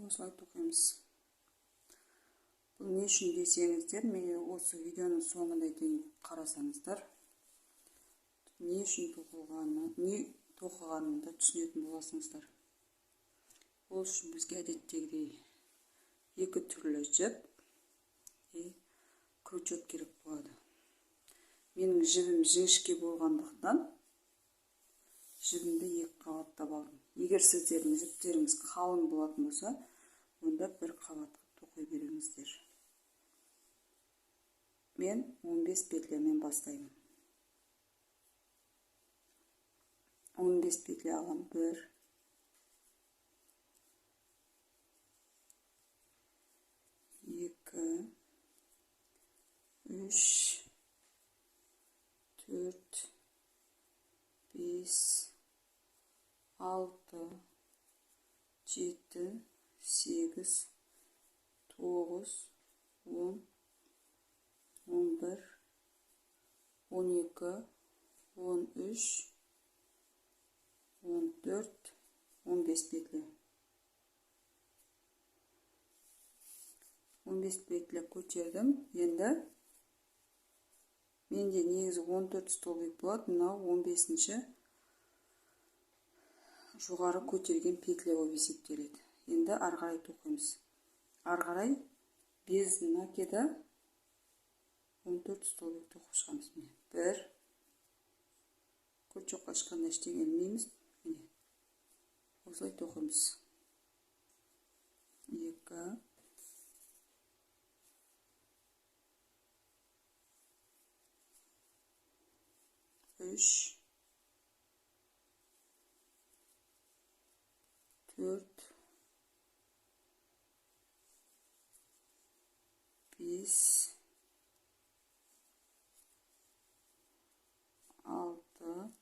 Осылай тоқимыз. Бұл не үшін десеңіздер, мен осы видеоның соңына дейін қарасаңыздар, не үшін тоқылғаны, не тоқығанын да түсінетін боласыңыздар. Ол үшін бізге әдеттегідей екі түрлі жіп и крючок керек болады. Менің жібім жіңішке болғандықтан жібімді екі қабаттап алдым. Егер сіздердің жіптеріңіз қалың болатын болса, онда бір қабат қылып тоқи беріңіздер. Мен 15 петлямен бастаймын. 15 петля аламын. 1 2 3 4 5 6 7 8 9 10 11 12 13 14 15 петля. 15 петля көтердім. Енді менде негізі 14 столбик болады. Мынау 15-ші жоғары көтерген петля болып есептеледі. Енді ары қарай тоқимыз. Ары қарай без накида 14 столбик тоқып шығамыз. Міне 1 крючокқа ешқандай ештеңе ілмейміз. Міне осылай тоқимыз. 2 3 4 5 6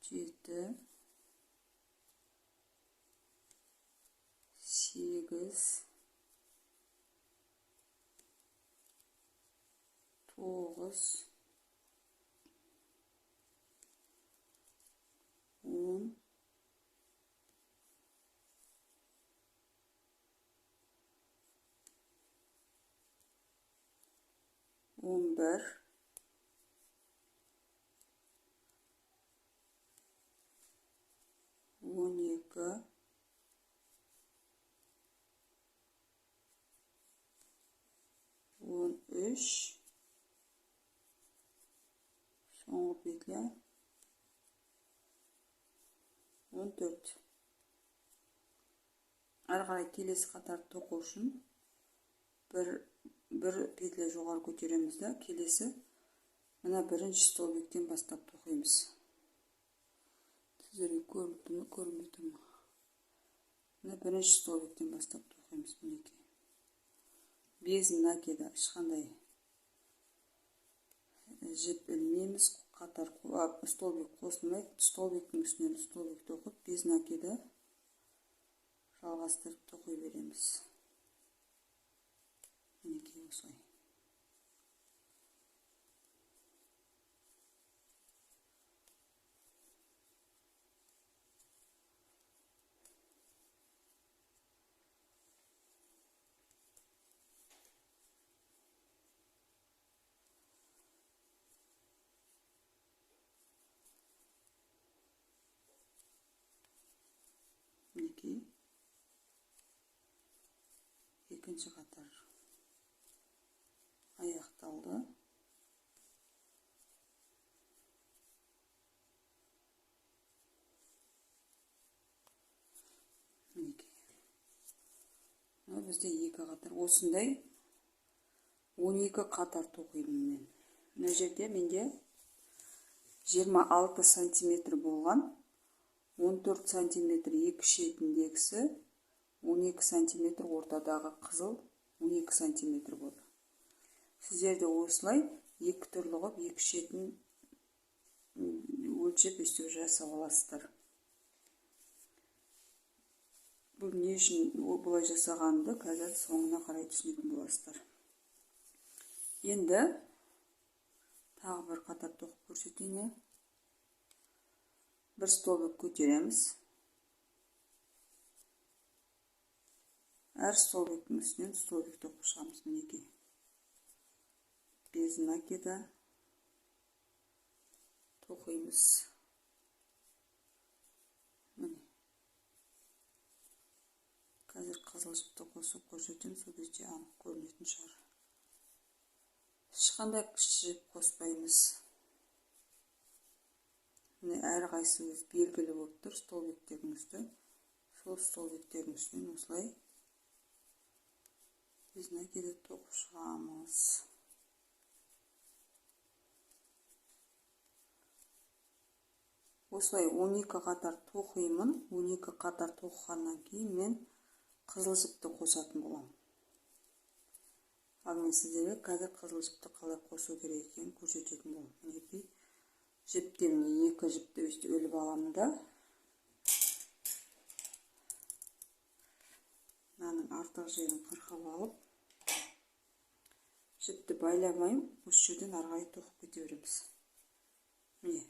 7 8 9 10 11 12 13 соңғы петля 14. Ары қарай келесі қатар тоқу үшін бір петля жоғары көтереміз да, келесі мына бірінші столбиктен бастап тоқимыз. Сіздерге көрініп тұр ма, көрінбей тұр ма? Мына бірінші столбиктен бастап тоқимыз. Мінекей. Без накида ешқандай жіп ілмейміз, қатар столбик қосылмайды. Столбиктің үстінен столбик тоқып, без накида жалғастырып тоқи береміз. Мінекей осылай. Мінекей екінші қатар аяқталды. Мінекей. Мынау бізде екі қатар. Осындай 12 қатар тоқимын мен. Мына жерде менде 26 сантиметр болған. 14 сантиметр екі шетіндегісі, 12 сантиметр ортадағы қызыл 12 сантиметр болды. Сіздер де осылай екі түрлі қылып екі шетін өлшеп өстіп жасап аласыздар. Бұл не үшін бұлай жасағанымды қазір соңына қарай түсінетін боласыздар. Енді тағы бір қатар тоқып көрсетейін. Бір столбик көтереміз. Әр столбиктің үстінен столбик тоқып шығамыз мінекей. Без накида тоқимыз. Міне. Қазір қызыл жіпті қосып көрсетемін, сол кезде анық көрінетін шығар. Ешқандай жіп қоспаймыз. Міне әрқайсысы өз белгілі болып тұр столбиктердің үсті. Сол столбиктердің үстінен осылай без накида тоқып шығамыз. Осылай 12 қатар тоқимын. 12 қатар тоқығаннан кейін мен қызыл жіпті қосатын боламын. Ал мен сіздерге қазір қызыл жіпті қалай қосу керек екенін көрсететін боламын. Мінекей жіптен міне екі жіпті өстіп іліп аламын да, мынаның артық жерін қырқып алып, жіпті байламаймын, осы жерден ары қарай тоқып кете береміз. Міне,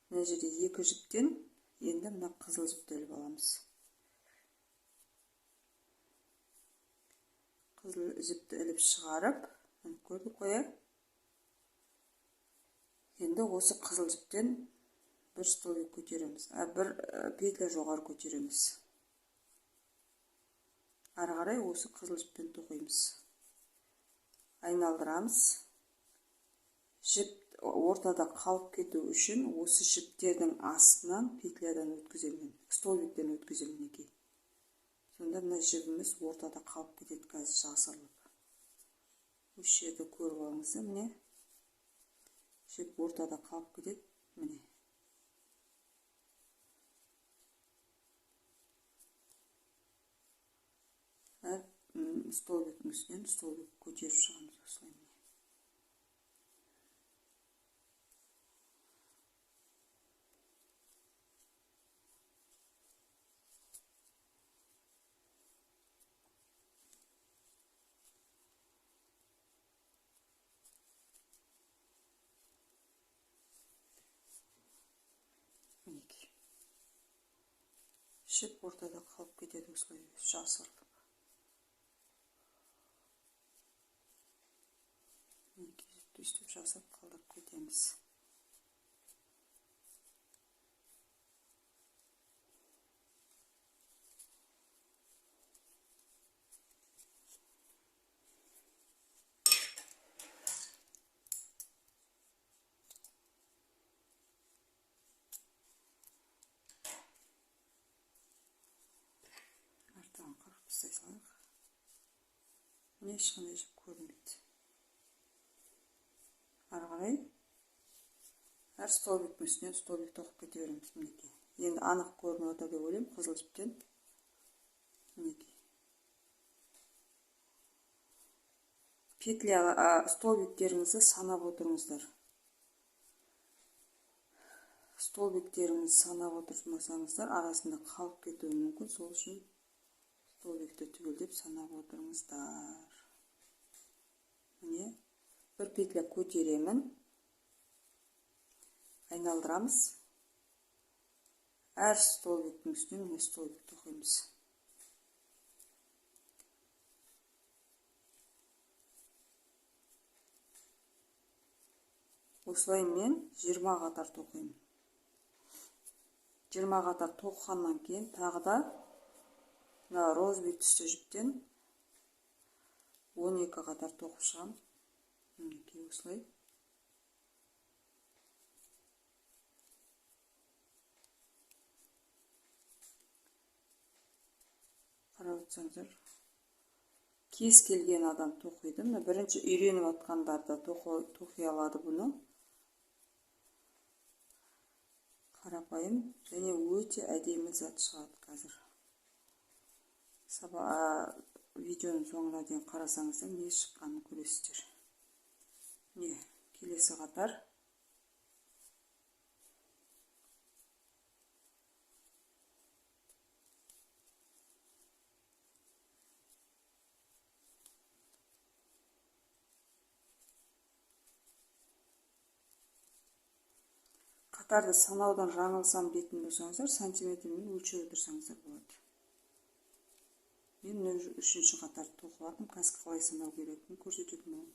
мына жерде екі жіптен енді мына қызыл жіпті іліп аламыз. Қызыл жіпті іліп шығарып, міне көрдік қой, ә? Енді осы қызыл жіптен бір столбик көтереміз, бір петля жоғары көтереміз. Ары қарай осы қызыл жіппен тоқимыз. Айналдырамыз. Жіп ортада қалып кету үшін осы жіптердің астынан петлядан өткіземін, столбиктен өткіземін мінекей. Сонда мына жібіміз ортада қалып кетеді қазір жасырылып. Осы жерді көріп алыңыздар, міне жіп ортада қалып кетеді, міне. Әр столбиктің үстінен столбик көтеріп шығамыз осылай, міне. Мінекей. Жіп ортада қалып кетеді осылай жасырылып. Мінекей жіпті өстіп жасап қалдырып кетеміз. Артығын қырқып тастай салайық. Міне ешқандай жіп көрінбейді. Ары қарай әр столбиктің үстінен столбик тоқып кете береміз мінекей. Енді анық көрініп отыр деп ойлаймын қызыл жіптен. Мінекей. Петля, столбиктеріңізді санап отырыңыздар. Столбиктеріңізді санап отырмасаңыздар арасында қалып кетуі мүмкін. Сол үшін столбикті түгелдеп санап отырыңыздар. Міне бір петля көтеремін, айналдырамыз. Әр столбиктің үстіне міне столбик тоқимыз. Осылай мен 20 қатар тоқимын. 20 қатар тоқығаннан кейін тағы да мына розовый түсті жіптен 12 қатар тоқып шығамын. Мінекей осылай. Қарап отырсаңыздар, кез келген адам тоқиды. Мына бірінші үйреніп жатқандар да тоқи алады бұны. Қарапайым және өте әдемі зат шығады қазір. Видеоның соңына дейін қарасаңыздар не шыққанын көресіздер. Міне келесі қатар. Қатарды санаудан жаңылсам дейтін болсаңыздар, сантиметрмен өлшеп отырсаңыздар болады. Мен мына үшінші қатарды тоқып алдым. Қазір қалай санау керектігін көрсететін боламын.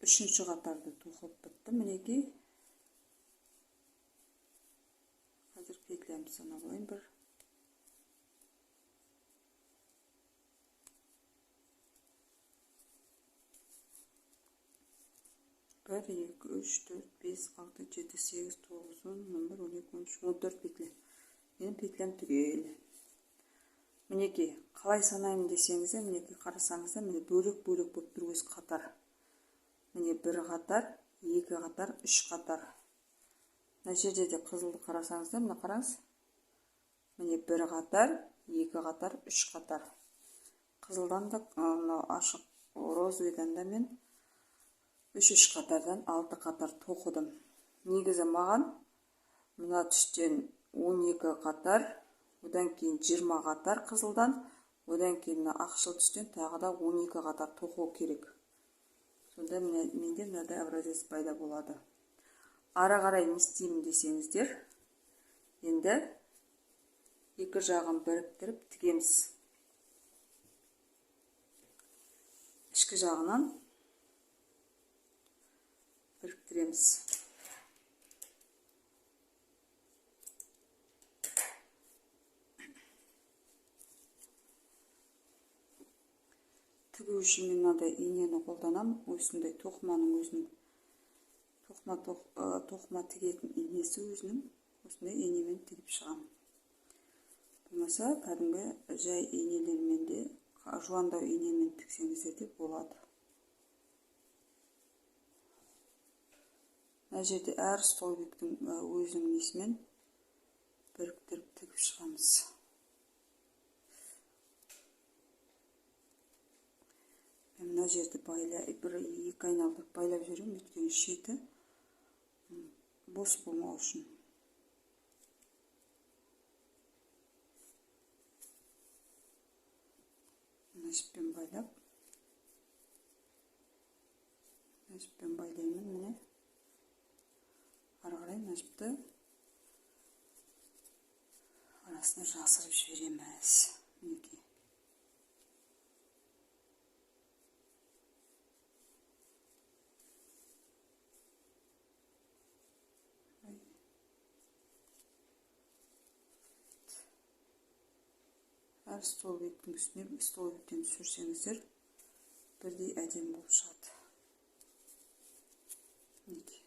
Үшінші қатарды тоқып бітті. Мінекей. Қазір петлямды санап алайын. 1 2 3 4 5 6 7 8 9 10 11 12 13 14 петля. Менің петлям түгел. Мінекей, қалай санаймын десеңіздер, мінекей қарасаңыздар, міне бөлек-бөлек болып тұр өз қатар. Міне бір қатар, екі қатар, үш қатар. Мына жерде де қызылды қарасаңыздар, мына қараңыз. Міне бір қатар, екі қатар, үш қатар. Қызылдан да, мынау ашық розовыйдан да мен үш-үш қатардан 6 қатар тоқыдым. Негізі маған мына түстен 12 қатар, одан кейін 20 қатар қызылдан, одан кейін мына ақшыл түстен тағы да 12 қатар тоқу керек. Сонда менде мынадай образец пайда болады. Ары қарай не істеймін десеңіздер, енді екі жағын біріктіріп тігеміз. Ішкі жағынан біріктіреміз. Тігу үшін мен мынадай инені қолданамын. Осындай тоқыманың өзінің тоқыма тігетін инесі өзінің осындай инемен тігіп шығамын. Болмаса кәдімгі жай инелермен де, жуандау инемен тіксеңіздер де болады. Мына жерде әр столбиктің өзінің несімен біріктіріп тігіп шығамыз. Мен мына жерді бір екі айналдырып байлап жүремін, өйткені шеті бос болмау үшін. Мына жіппен байлап, мына жіппен байлаймын, міне. Ары қарай мына жіпті арасына жасырып жібереміз. Мінекей. Әр столбиктің үстіне столбиктен түсірсеңіздер бірдей әдемі болып шығады. Мінекей.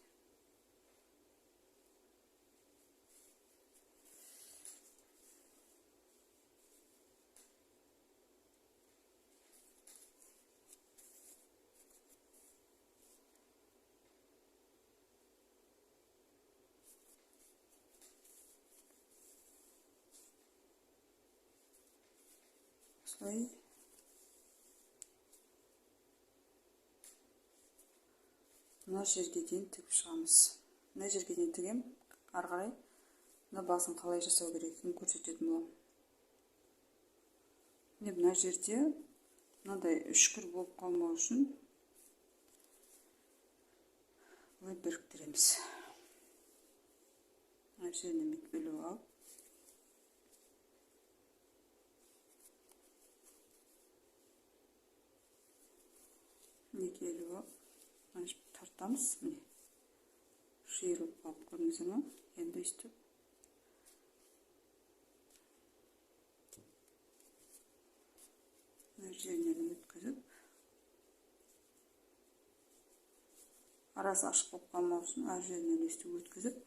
Осылай мына жерге дейін тігіп шығамыз. Мына жерге дейін тігем, ары қарай мына басын қалай жасау керектігін көрсететін боламын. Міне мына жерде мынандай үшкір болып қалмау үшін былай біріктіреміз. Мына жеріне бүйтіп іліп алып, мінекей іліп алып, мына жіпті тартамыз. Міне шиырылып қалды, көрдіңіздер ме? Енді өйстіп мына жерінен өткізіп, арасы ашық болып қалмау үшін әр жерінен өйстіп өткізіп,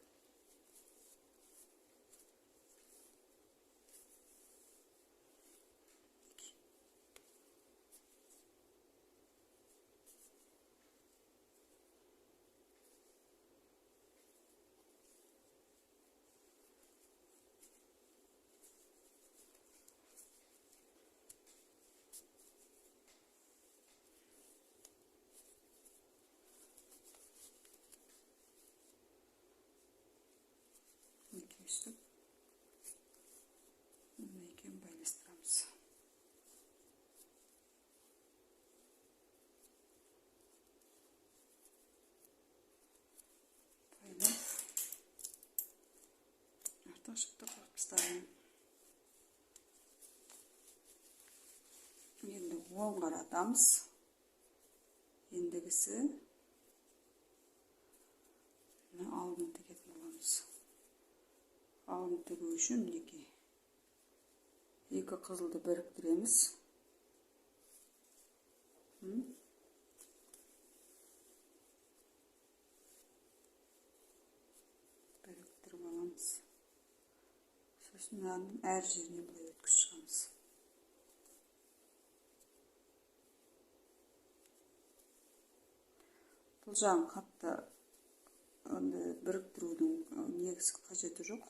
өйстіп мына екеуін байластырамыз. Байлап, артық Артық жіпті қырып тастаймын. Енді оң қаратамыз. Ендігісі мына алдын тігетін боламыз. Алдын тігу үшін мінекей екі қызылды біріктіреміз. Біріктіріп аламыз. Сосын мынаның әр жерінен былай өткізіп шығамыз. Бұл жағын қатты енді біріктірудің негізгі қажеті жоқ.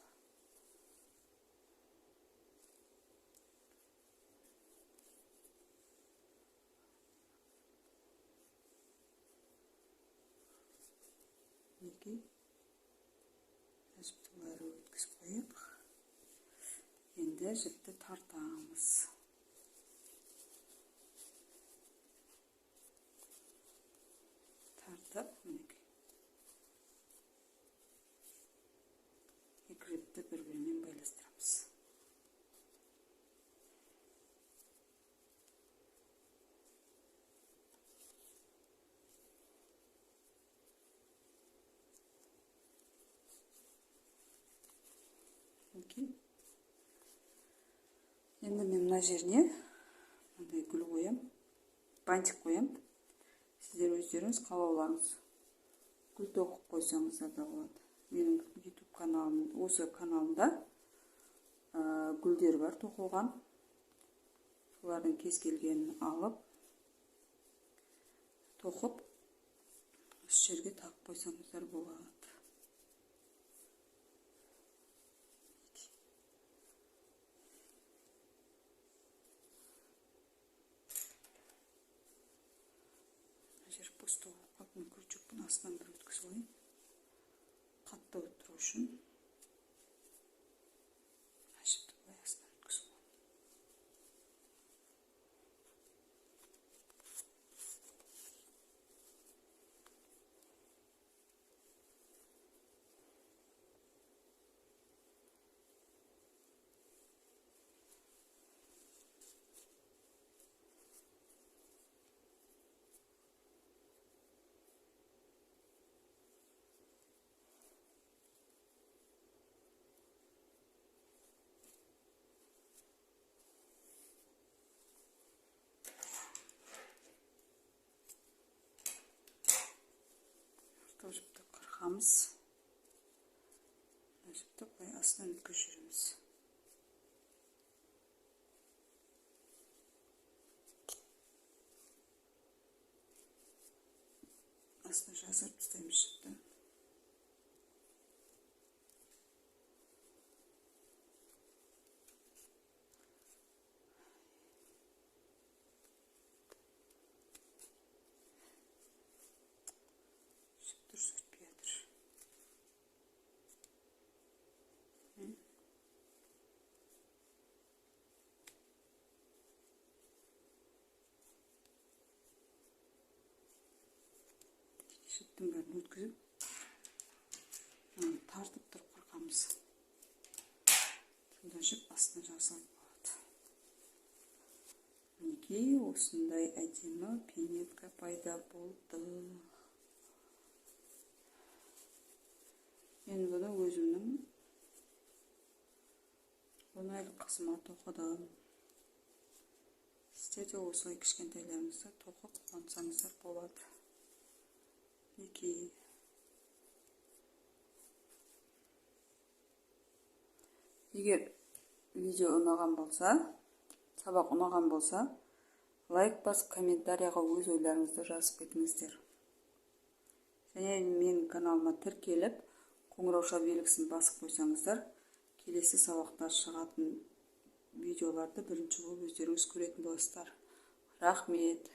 Мінекей жіпті былай өткізіп қояйық. Енді жіпті тартамыз. Тартып, мінекей. Екі жіпті бір-бірімен байластырамыз. Мінекей. Енді мен мына жеріне мынандай гүл қоям, бантик қоям. Сіздер өздеріңіз қалауларыңыз гүл тоқып қойсаңыздар да болады. Менің YouTube каналым, осы каналымда, гүлдер бар тоқылған. Солардың кез келгенін алып, тоқып, осы жерге тағып қойсаңыздар болады. Жер пусто болып қалды. Мен крючокпен астынан бір өткізіп алайын. Қатты отыру үшін. Жіпті былай астынан өткізіп аламын. Жіпті қырқамыз. Мына жіпті былай астынан өткізіп жүреміз. Астына жасырып тастаймыз жіпті. Дұрыс өтпей жатыр. Жіптің бәрін өткізіп, тартып тұрып қырқамыз. Сонда жіп астына жасалып қалады. Мінекей осындай әдемі пинетка пайда болды. Мен бұны өзімнің 10 айлық қызыма тоқыдым. Сіздер де осылай кішкентайларыңызды тоқып қуантсаңыздар болады. Мінекей. Егер видео ұнаған болса, сабақ ұнаған болса, лайк басып, комментарияға өз ойларыңызды жазып кетіңіздер. Және менің каналыма тіркеліп, қоңырауша белгісін басып қойсаңыздар, келесі сабақта шығатын видеоларды бірінші болып өздеріңіз көретін боласыздар. Рахмет.